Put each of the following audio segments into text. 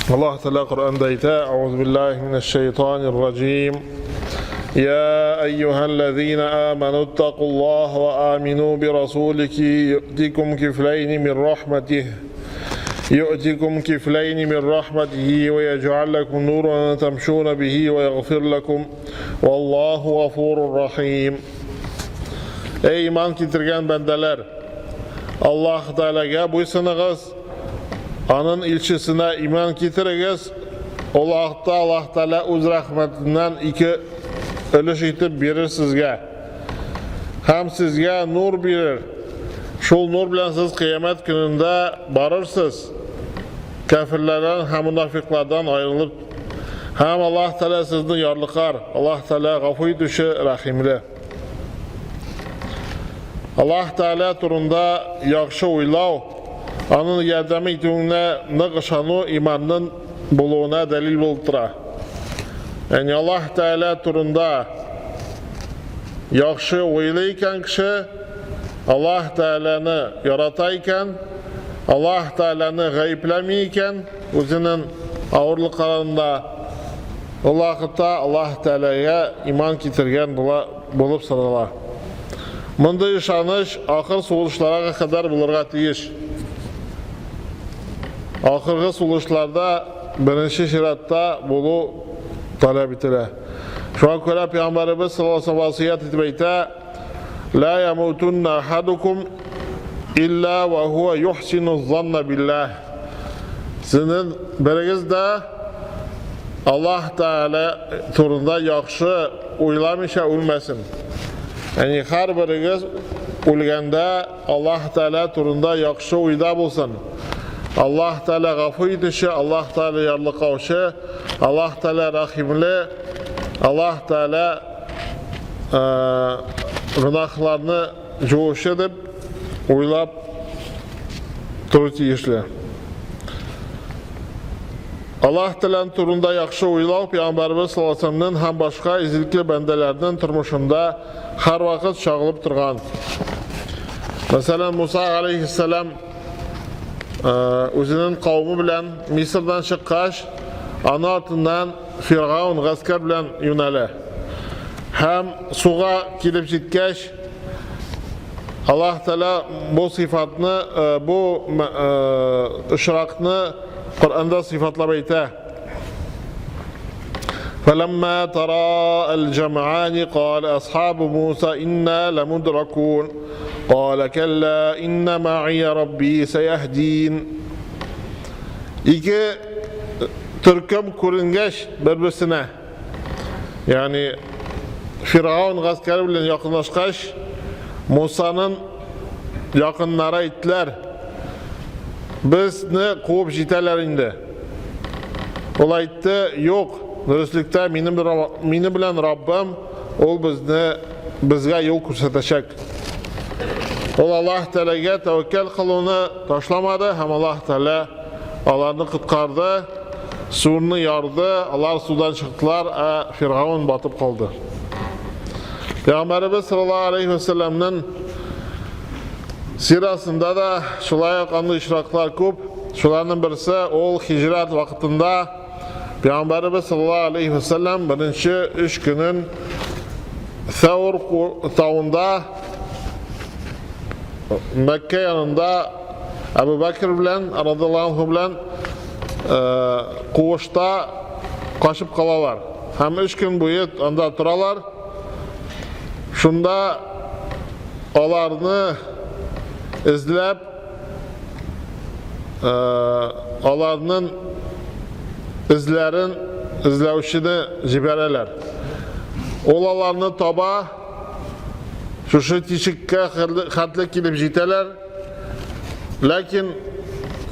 Аллаһ Тәгалә Коръәндә әйтә: "Аузу биллаһи минәш шайтанир раҗим. Я әйюһәлләзина аману иттакуллаһа ва амину би расулихи юътикум кифләйни мин рахматиһ. Юътикум кифләйни мин рахматихи ва яҗ'ал лакум нуран тамшуна бихи ва ягфир лакум. Валлаһу гафурур рахим." Эй иман китергән бәндәләр, Аллаһ Тәгаләгә буйсыныгыз, Анын илчесенә иман китерегез, ул вакытта Аллаһ Тәгалә үз рәхмәтеннән ике өлеш итеп бирер сезгә. Һәм сезгә нур бирер. Шул нур белән сез кыямәт көнендә барырсыз. Кәферләрдән һәм мунафиклардан аерылып. Һәм Аллаһ Тәгалә сезне ярлыкар. Аллаһ Тәгалә гафу итүче, рәхимле. Аллаһ Тәгалә турында яхшы уйлау, аның ярдәм итүенә нык ышану иманның булуына дәлил булып тора. Ягъни Аллаһ Тәгалә турында яхшы уйлый икән кеше, Аллаһ Тәгаләне ярата икән, Аллаһ Тәгаләне гаепләми икән, үзенең авырлыкларында ул вакытта Аллаһ Тәгаләгә иман китергән була, булып санала. Мондый ышаныч ахыр сулышларга кадәр булырга тиеш. Ахыргы сулышларда беренче чиратта булу таләп ителә. Шуңа күрә Пәйгамбәребез саллаллаһу алейһи ва васыять итеп әйтә: "Ла ямутунна ахадукум илла ва хуа юхсину занна биллаһ." Сезнең берегез дә Аллаһ Тәгалә турында яхшы уйламыйча үлмәсен. Ягъни һәрберегез үлгәндә Аллаһ Тәгалә турында яхшы уйда булсын. Аллаһ Тәгалә гафу итүче, Аллаһ Тәгалә ярлыкаучы, Аллаһ Тәгалә рәхимле, Аллаһ Тәгалә гөнаһларны жуучы дип уйлап тору тиешле. Аллаһ Тәгалә турында яхшы уйлау Пәйгамбәребез саллаллаһу алейһи һәм башка изгелекле бәндәләрнең тормышында һәрвакыт чагылып торган. Мәсәлән, Муса алейһиссәлам үзенең кавымы белән Мисырдан чыккач, аны артыннан Фиргаун гаскәр белән юнәлә. Һәм суга килеп җиткәч, Аллаһ Тәгалә бу сыйфатны, бу очракны Коръәндә сыйфатлап әйтә. فلما ترى الجمعان قال أصحاب موسى إنا لمدركون قال كلا إن معي ربي سيهدين Ике төркем күренгәч бер-берсенә, ягъни Фиргаун гаскәре белән якынлашкач, Мусаның якыннары әйттеләр, Безне куып җитәләр инде. Ул әйтте, юк, дөреслектә минем, мине белән Раббым, ул безне безгә юл күрсәтәчәк. Ул Аллаһ Тәгаләгә тәвәккәл кылуны ташламады һәм Аллаһ Тәгалә аларны коткарды, суны ярды, алар судан чыктылар, ә Фиргаун батып калды. Пәйгамбәребез саллаллаһу алейхи ва сәлләмнең сирасында да шулай ук андый очраклар күп. Шуларның берсе ул хиҗрәт вакытында Пәйгамбәребез саллаллаһу алейхи ва сәлләм беренче өч көнен Сәур тавында Мәккә янында Әбу Бәкр белән радиллаһу анһу белән куышта качып калалар. Һәм өч көн буе анда торалар. Шунда аларны эзләп аларның эзләрен эзләүчене җибәрәләр. Ул аларны таба, шушы тишеккә хәтле килеп җитәләр, ләкин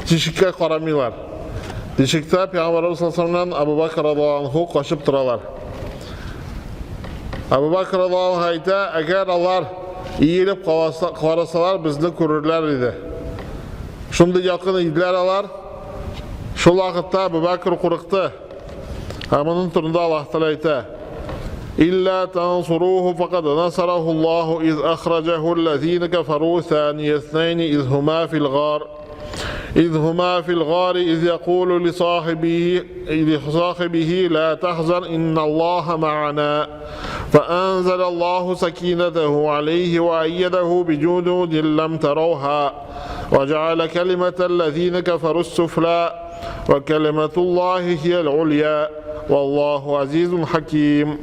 тишеккә карамыйлар. Тишектә Пәйгамбәребез саллаллаһу алейһи ва Абу Бакр радиаллаһу анһу качып торалар. Абу Бакр радиаллаһу анһу әйтә, әгәр алар иелеп карасалар, безне күрерләр иде. Шундый якын иделәр алар. Шул вакытта Абу Бакр курыкты. Һәм моның турында Аллаһ Тәгалә әйтә: Илля тансуруһу факад насараху Аллаһу из ахраджаху аллазина кафару thaniya ithnayn из хума фил гар. إذ هما في الغار إذ يقول لصاحبه لصاحبه لا تحزن إن الله معنا فأنزل الله سكينته عليه وأيده بجنود لم تروها وجعل كلمة الذين كفروا السفلى وكلمة الله هي العليا والله عزيز حكيم.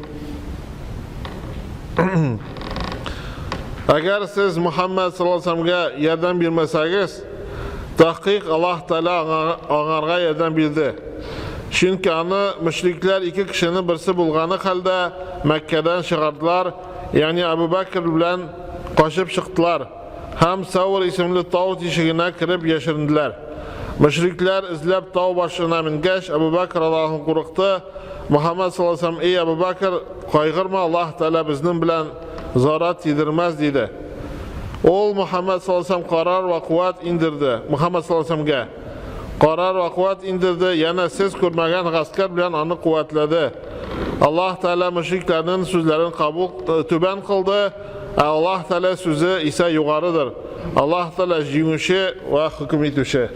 Әгәр сез Мөхәммәд саллаллаһу алейһи вәсәлләмгә ярдәм бирмәсәгез, тәхкыйк Аллаһ Тәгалә аңарга ярдәм бирде. Чөнки аны мөшрикләр ике кешенең берсе булганы хәлдә Мәккәдән чыгардылар, ягъни Әбу Бәкр белән качып чыктылар һәм Сәүр исемле тау тишегенә кереп яшеренделәр. Мөшрикләр эзләп тау башына менгәч, Әбу Бәкр Аллаһын курыкты. Мөхәммәд саллаллаһу алейһи вәсәлләм, "Эй Әбу Бәкр, кайгырма, Аллаһ Тәгалә безнең белән зарар тидермәс", диде. Ул Мөхәммәд саллаллаһу алейһи вәсәлләм карар вә куәт индерде. Мөхәммәд саллаллаһу алейһи вәсәлләмгә карар вә куәт индерде, янә сез күрмәгән гаскәр белән аны куәтләде. Аллаһ Тәгалә мөшрикләрнең сүзләрен кабул түбән кылды, ә Аллаһ Тәгалә сүзе исә югарыдыр. Аллаһ Тәгалә җиңүче вә хөкем итүче.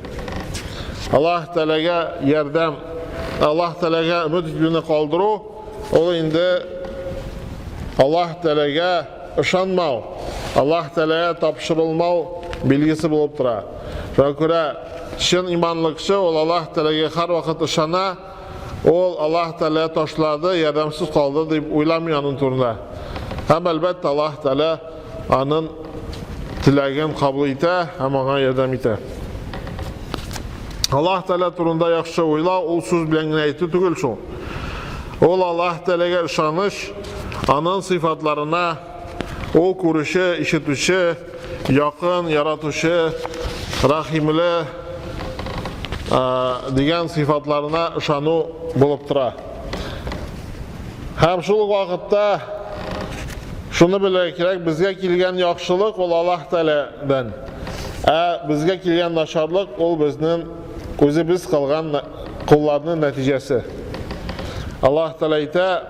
Аллаһ Тәгаләгә ярдәм, Аллаһ Тәгаләгә өмет итүне калдыру, ул инде Аллаһ Тәгаләгә ышанмау, Аллаһ Тәгаләгә тапшырылмау билгесе булып тора. Шуңа күрә чын иманлы кеше ул Аллаһ Тәгаләгә һәрвакыт ышана, ул Аллаһ Тәгалә ташлады, ярдәмсез калды дип уйламый аның турында. Һәм әлбәттә Аллаһ Тәгалә аның теләген кабул итә һәм аңа ярдәм итә. Аллаһ Тәгалә турында яхшы уйлау ул сүз белән генә әйтү түгел шул. Ул Аллаһ Тәгаләгә ышаныч, аның сыйфатларына, ул күрүче, ишетүче, якын, яратучы, рәхимле дигән сыйфатларына ышану булып тора. Һәм шул ук вакытта шуны белергә кирәк, безгә килгән яхшылык ул Аллаһ Тәгаләдән. Ә безгә килгән начарлык ул безнең үзебез кылган кулларның нәтиҗәсе. Аллаһ Тәгалә әйтә: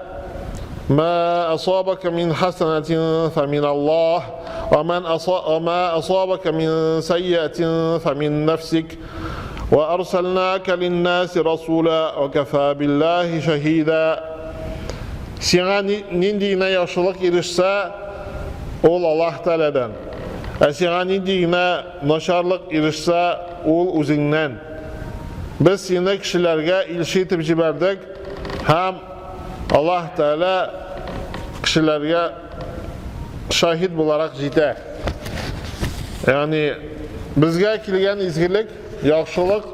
"Ма асабака мин хасанатин фа мин Аллаһ, ва ман ма асабака мин сайyiатин фа мин нафсик, ва арсалнака линнаси расула, ва кафа биллахи шахида". Сиңа нинди генә яхшылык ирешсә, ул Аллаһ Тәгаләдән. Ә сиңа нинди генә начарлык ирешсә, ул үзеңнән. Без сине кешеләргә илче итеп җибәрдек һәм Аллаһ Тәгалә кешеләргә шаһит буларак җитә. Ягъни безгә килгән изгелек, яхшылык,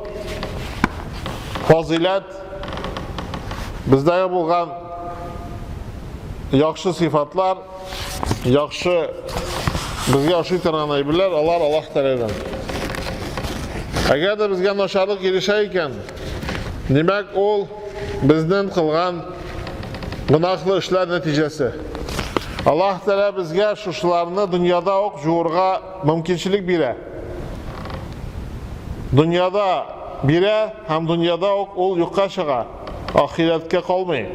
фазыйләт, бездәге булган яхшы сыйфатлар, яхшы безгә ошый торган әйберләр, алар Аллаһ Тәгаләдән. Әгәр дә безгә начарлык ирешә икән, димәк, ул безнең кылган гөнаһлы эшләр нәтиҗәсе. Аллаһ Тәгалә безгә шушыларны дөньяда ук җуырга мөмкинчелек бирә. Дөньяда бирә һәм дөньяда ук ул юкка чыга, ахирәткә калмый.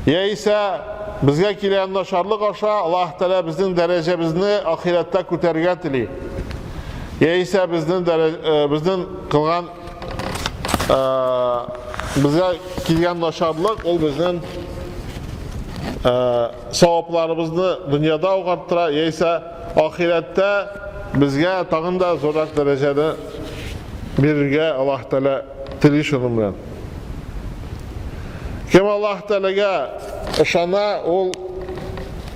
Яисә безгә килгән начарлык аша Аллаһ Тәгалә безнең дәрәҗәбезне ахирәттә күтәрергә тели. Яисә безнең безнең кылган безгә килгән начарлык ул безнең савапларыбызны дөньяда ук арттыра, яисә ахирәттә безгә тагын да зуррак дәрәҗәне бирергә Аллаһ Тәгалә тели шуның белән. Кем Аллаһ Тәгаләгә ышана, ул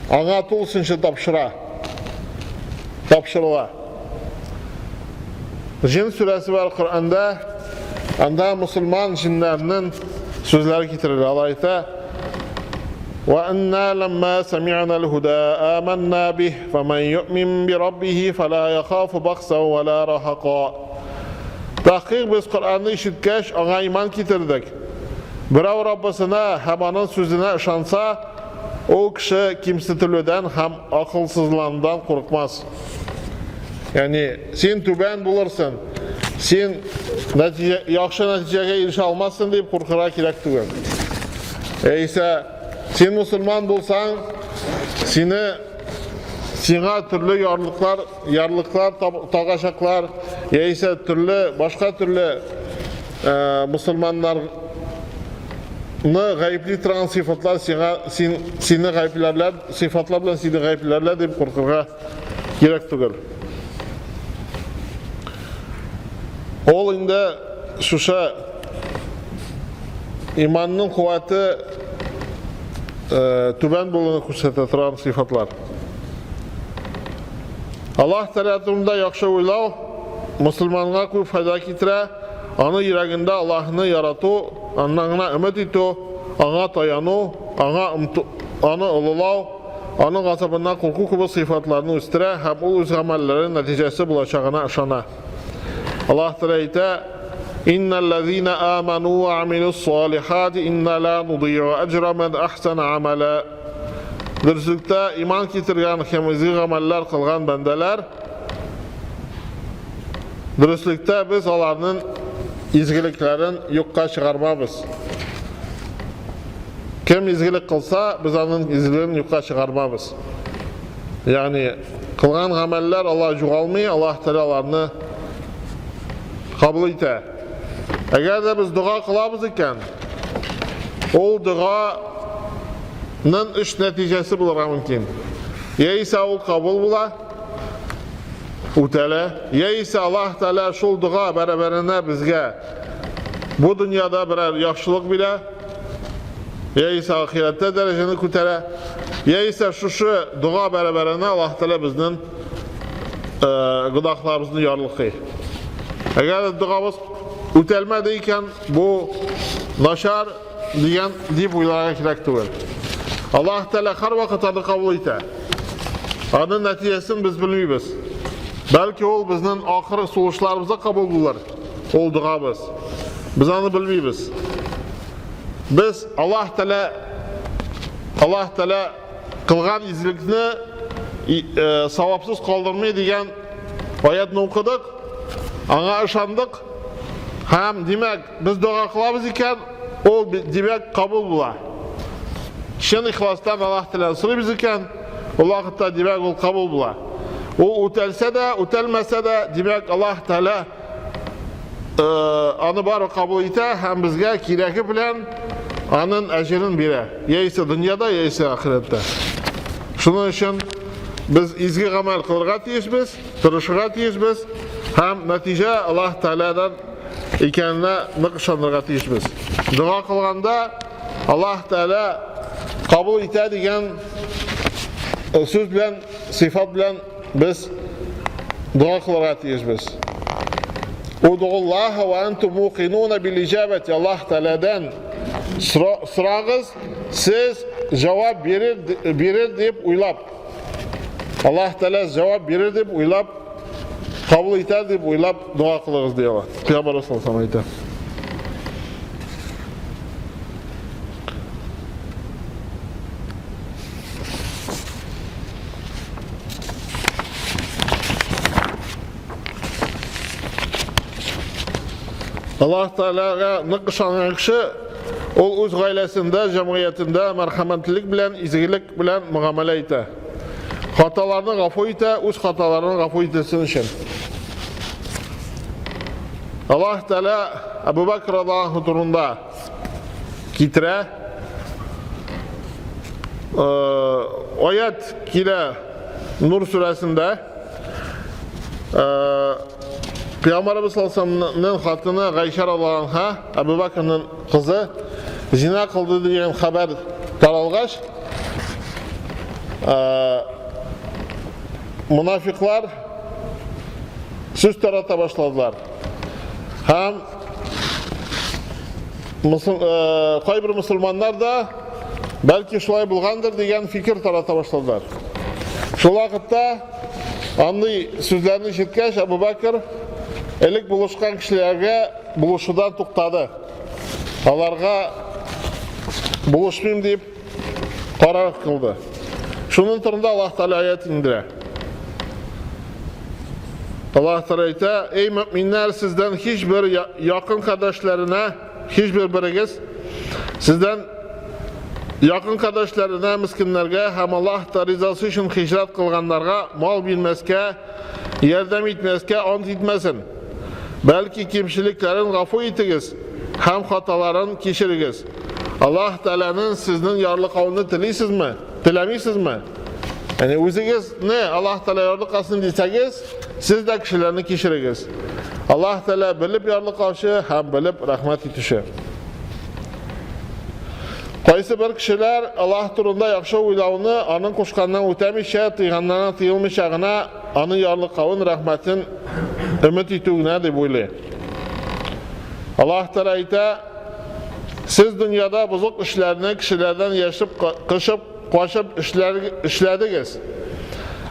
аңа тулысынча тапшыра. Тапшырыла. Җин сүрәсе бар Коръәндә, анда мусульман җиннәрнең сүзләре китерелә. Алар әйтә: "Ва инна ламма сами'на ал-худа аманна бих, фаман ю'мин би раббихи фала яхафу бахсан ва ла рахака". Тәхкыйк без Коръәнне ишеткәч, аңа иман китердек. Берәү Раббысына һәм аның сүзенә ышанса, ул кеше кимсетелүдән һәм акылсызланудан курыкмас. Ягъни, син түбән булырсың, син нәтиҗә, яхшы нәтиҗәгә ирешә алмассың дип куркырга кирәк түгел. Яисә син мусульман булсаң, сине сиңа төрле ярлыклар, ярлыклар тагачаклар, яисә төрле башка төрле мөселманнарны гаепли торган сыйфатлар сиңа син сине гаепләрләр, сыйфатлар белән сине гаепләрләр дип куркырга кирәк түгел. Ул инде шушы иманның куәте түбән булуны күрсәтә торган сыйфатлар. Аллаһ Тәгалә турында яхшы уйлау мөселманга күп файда китерә, аны йөрәгендә Аллаһны ярату, аннан гына өмет итү, аңа таяну, аңа аны олылау, аның газабыннан курку кебек сыйфатларны үстерә һәм ул үз гамәлләре нәтиҗәсе булачагына ышана. Аллаһ Тәгалә әйтә: "Иннәлләзина аману ва амилус салихати инна ла нудиу аҗра ман ахсана амала". Дөреслектә иман китергән һәм изге гамәлләр кылган бәндәләр, дөреслектә без аларның изгелекләрен юкка чыгармабыз. Кем изгелек кылса, без аның изгелеген юкка чыгармабыз. Ягъни кылган гамәлләр алар югалмый, Аллаһ Тәгалә аларны кабул итә. Әгәр дә без дога кылабыз икән, ул доганың өч нәтиҗәсе булырга мөмкин. Яисә ул кабул була, үтәлә, яисә Аллаһ Тәгалә шул дога бәрабәренә безгә бу дөньяда берәр яхшылык бирә, яисә ахирәттә дәрәҗәне күтәрә, яисә шушы дога бәрабәренә Аллаһ Тәгалә безнең гөнаһларыбызны ярлыкый. Әгәр догабыз үтәлмәде икән, бу начар дигән дип уйларга кирәк түгел. Аллаһ Тәгалә һәрвакыт аны кабул итә. Аның нәтиҗәсен без белмибез. Бәлки ул безнең ахыр сулышларыбызда кабул булыр. Ул догабыз. Без аны белмибез. Без Аллаһ Тәгалә Аллаһ Тәгалә кылган изгелекне савапсыз калдырмый дигән аятны укыдык, аңа ышандык һәм димәк, без дога кылабыз икән, ул димәк кабул була. Чын ихластан Аллаһ Тәгаләдән сорыйбыз икән, ул вакытта димәк ул кабул була. Ул үтәлсә дә, үтәлмәсә дә, димәк Аллаһ Тәгалә аны бары кабул итә һәм безгә кирәге белән аның әҗерен бирә. Яисә дөньяда, яисә ахирәттә. Шуның өчен без изге гамәл кылырга тиешбез, тырышырга тиешбез һәм нәтиҗә Аллаһ Тәгаләдән икәненә нык ышанырга тиешбез. Дога кылганда Аллаһ Тәгалә кабул итә дигән сүз белән, сыйфат белән без дога кылырга тиешбез. Удугуллаһа ва антум мукинуна бил иҗабати. Аллаһ Тәгаләдән сорагыз, сез җавап бирер, бирер дип уйлап. Аллаһ Тәгалә җавап бирер дип уйлап, кабул итәр дип уйлап дога кылыгыз ди Аллаһ. Пәйгамбәр саллаллаху алейһи әйтә. Аллаһ Тәгаләгә нык ышанган кеше ул үз гаиләсендә, җәмгыятендә мәрхәмәтлелек белән, изгелек белән мөгамәлә итә. Хаталарны гафу итә, үз хаталарын гафу ителсен өчен. Аллаһ Тәгалә Әбу Бәкр радиаллаһу турында китерә. Аят килә Нур сүрәсендә. Пәйгамбәребез саллаллаху хатыны Гайшә радиаллаху анха, Әбу Бәкрнең кызы, зина кылды дигән хәбәр таралгач, мунафиклар сүз тарата башладылар. Һәм кайбер мөселманнар да бәлки шулай булгандыр дигән фикер тарата башладылар. Шул вакытта андый сүзләрне ишеткәч, Әбу Бәкр элек булышкан кешеләргә булышудан туктады. Аларга булышмыйм дип карар кылды. Шуның турында Аллаһ Тәгалә аят индерә. Аллаһ Тәгалә әйтә: "Эй мөэминнәр, сездән һичбер якын кардәшләренә, һичбер берегез сездән якын кардәшләренә, мискиннәргә һәм Аллаһ ризасы өчен хиҗрәт кылганнарга мал бирмәскә, ярдәм итмәскә ант итмәсен. Бәлки кимчелекләрен гафу итегез һәм хаталарын кичерегез. Аллаһ Тәгаләнең сезнең ярлыкавын телисезме? Теләмисезме? Ягъни үзегезне Аллаһ Тәгалә ярлыкасын дисәгез, сез дә кешеләрне кичерегез. Аллаһ Тәгалә белеп ярлыкаучы һәм белеп рәхмәт итүче. Кайсы бер кешеләр Аллаһ турында яхшы уйлауны, аның кушканнан үтәмичә, тыйганнан тыелмыйча гына аның ярлыкавын, рәхмәтен өмет итү генә дип уйлый. Аллаһ Тәгалә әйтә, Сез дөньяда бозык эшләрне кешеләрдән яшеп, кышып, качып эшләр, эшләдегез.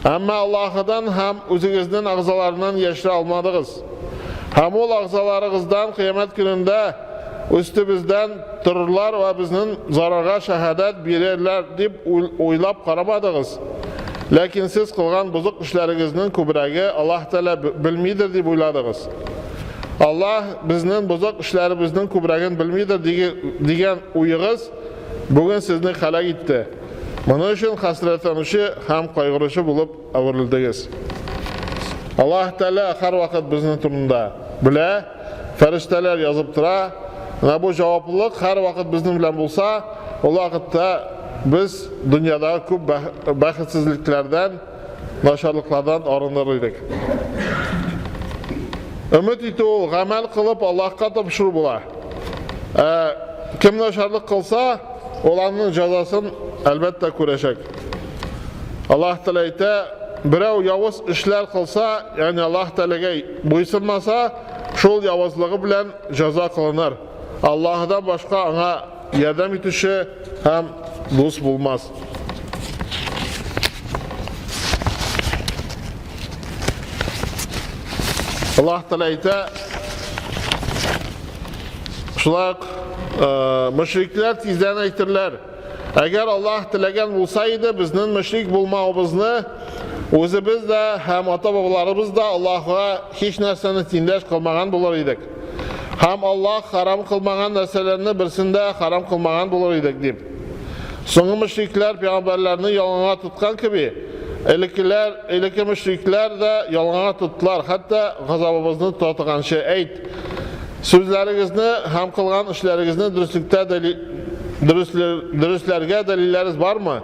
Әмма Аллаһыдан һәм үзегезнең әгъзаларыннан яшерә алмадыгыз. Һәм ул әгъзаларыгыздан кыямәт көнендә өстебездән торырлар вә безнең зарарга шәһадәт бирерләр дип уйлап карамадыгыз. Ләкин сез кылган бозык эшләрегезнең күбрәге Аллаһ Тәгалә белмидер дип уйладыгыз. Аллаһ безнең бозык эшләребезнең күбрәген белмидер дигән уегыз бүген сезне һәлак итте. Моның өчен хәсрәтләнүче һәм кайгыручы булып әверелдегез. Аллаһ Тәгалә һәрвакыт безнең турында белә, фәрештәләр язып тора. Менә бу җаваплылык һәрвакыт безнең белән булса, ул вакытта без дөньядагы күп бәхетсезлекләрдән, начарлыклардан арыныр идек. Өмет итү ул гамәл кылып Аллаһка тапшыру була. Ә кем начарлык кылса, ул аның җәзасын әлбәттә күрәчәк. Аллаһ Тәгалә әйтә, берәү явыз эшләр кылса, ягъни Аллаһ Тәгаләгә буйсынмаса, шул явызлыгы белән җәза кылыныр. Аллаһыдан башка аңа ярдәм итүче һәм дус булмас. Аллаһ Тәгалә әйтә, шулай ук мөшрикләр тиздән әйтерләр, әгәр Аллаһ теләгән булса иде, безнең мөшрик булмавыбызны үзебез дә һәм ата-бабаларыбыз да Аллаһга һич нәрсәне тиңдәш кылмаган булыр идек. Һәм Аллаһ харам кылмаган нәрсәләрне берсен дә харам кылмаган булыр идек дип. Соңгы мөшрикләр пәйгамбәрләрне ялганга тоткан кеби, элеккеләр, элекке мөшрикләр дә ялганга тоттылар, хәтта газабыбызны татыганчы. Әйт, сүзләрегезне һәм кылган эшләрегезне дөреслектә дөресләргә дәлилләрегез бармы?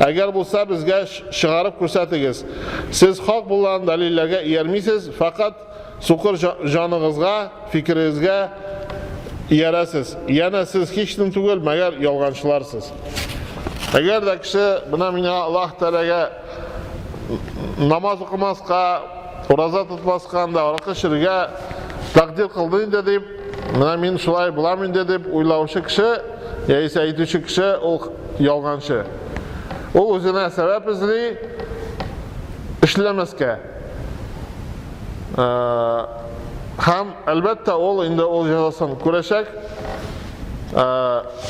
Әгәр булса, безгә чыгарып күрсәтегез. Сез хак булган дәлилләргә иярмисез, фәкать Сукыр җаныгызга, фикерегезгә иярәсез. Янә сез һичнең түгел, мәгәр ялганчыларсыз. Әгәр дә кеше менә миңа Аллаһ Тәгаләгә намаз укымаска, ураза тотмаска, анда аракы эчәргә тәкъдир кылды инде дип, менә мин шулай булам инде дип уйлаучы кеше, яисә әйтүче кеше ул ялганчы. Ул үзенә сәбәп эзли эшләмәскә. Һәм, әлбәттә, ул инде ул җәзасын күрәчәк.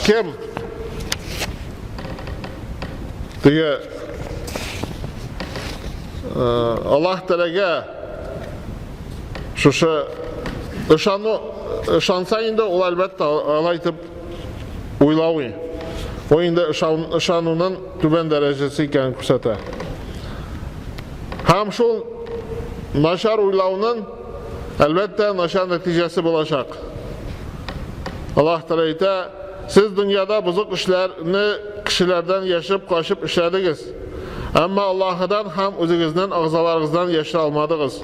Кем теге Аллаһ Тәгаләгә шушы ышану ышанса инде ул әлбәттә алай итеп уйлавый. Ул инде ышануның түбән дәрәҗәсе икәнен күрсәтә. Һәм шул начар уйлауның, әлбәттә, начар нәтиҗәсе булачак. Аллаһ Тәгалә әйтә, сез дөньяда бозык эшләрне кешеләрдән яшереп качып эшләдегез. Әмма Аллаһыдан һәм үзегезнең әгъзаларыгыздан яшерә алмадыгыз.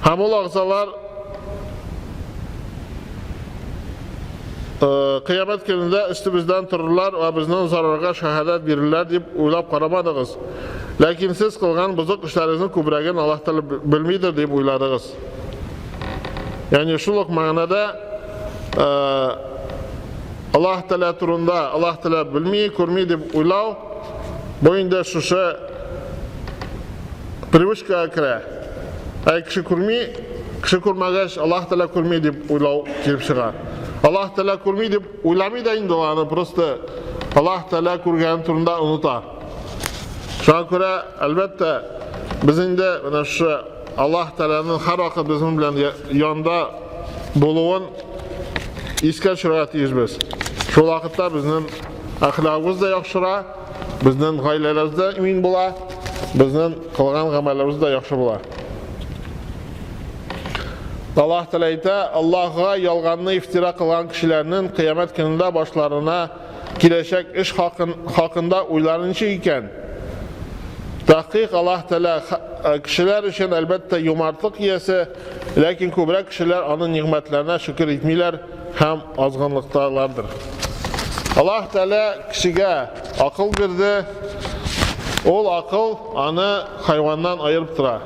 Һәм ул әгъзалар Кыямәт көнендә өстебездән торырлар вә безнең зарарга шәһадәт бирерләр дип уйлап карамадыгыз. Ләкин сез кылган бозык эшләрегезнең күбрәген Аллаһ Тәгалә белмидер дип уйладыгыз. Ягъни шул ук мәгънәдә Аллаһ Тәгалә турында Аллаһ Тәгалә белми, күрми дип уйлау бу инде шушы привычкага керә. Әй кеше күрми, кеше күрмәгәч, Аллаһ Тәгалә күрми дип уйлау килеп чыга. Аллаһ Тәгалә күрми дип уйламый да инде аны, просто Аллаһ Тәгалә күргән турында оныта. Шуңа күрә, әлбәттә, без инде менә шушы Аллаһ Тәгаләнең һәрвакыт безнең белән янда булуын искә төшерергә тиешбез. Шул вакытта безнең әхлагыбыз да яхшыра, безнең гаиләләребез дә имин була, безнең кылган гамәлләребез дә яхшы була. Аллаһ Тәгалә әйтә, Аллаһга ялганны ифтира кылган кешеләрнең кыямәт көнендә башларына киләчәк эш хакын, хакында уйлары ничек икән? Тәхкыйк Аллаһ Тәгалә кешеләр өчен әлбәттә юмартлык иясе, ләкин күбрәк кешеләр аның нигъмәтләренә шөкер итмиләр һәм азгынлыкталардыр. Аллаһ Тәгалә кешегә акыл бирде. Ул акыл аны хайваннан аерып тора.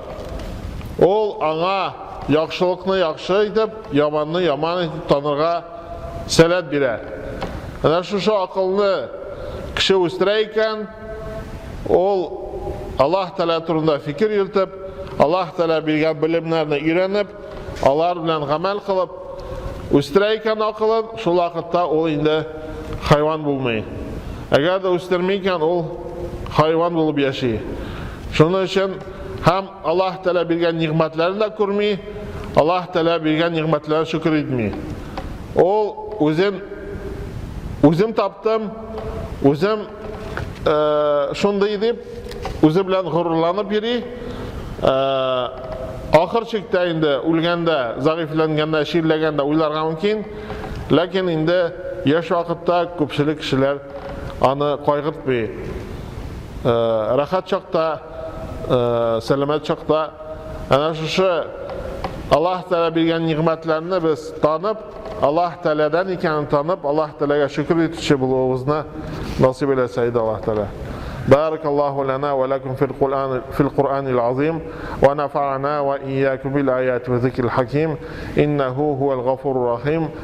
Ул аңа яхшылыкны яхшы итеп, яманны яман итеп танырга сәләт бирә. Әнә шушы акылны кеше үстерә икән, ул Аллаһ Тәгалә турында фикер йөртеп, Аллаһ Тәгалә биргән белемнәрне өйрәнеп, алар белән гамәл кылып, үстерә икән акылын, шул вакытта ул инде хайван булмый. Әгәр дә үстерми икән, ул хайван булып яши. Шуның өчен һәм Аллаһ Тәгалә биргән нигъмәтләрен дә күрми, Аллаһ Тәгалә биргән нигъмәтләрен шөкер итми. Ул үзен үзем таптым, үзем шундый дип, үзе белән горурланып йөри. Ахыр чиктә инде үлгәндә, зәгыйфьләнгәндә, чирләгәндә уйларга мөмкин. Ләкин инде яшь вакытта күпчелек кешеләр аны кайгыртмый. Рәхәт чакта, сәламәт чакта әнә шушы Аллаһ Тәгалә биргән нигъмәтләрне без танып, Аллаһ Тәгаләдән икәнен танып, Аллаһ Тәгаләгә шөкер итүче булуыбызны насыйп әйләсә иде Аллаһ Тәгалә. بارك الله لنا ولكم في القرآن في القرآن العظيم ونفعنا وإياكم بالآيات والذكر الحكيم إنه هو الغفور الرحيم.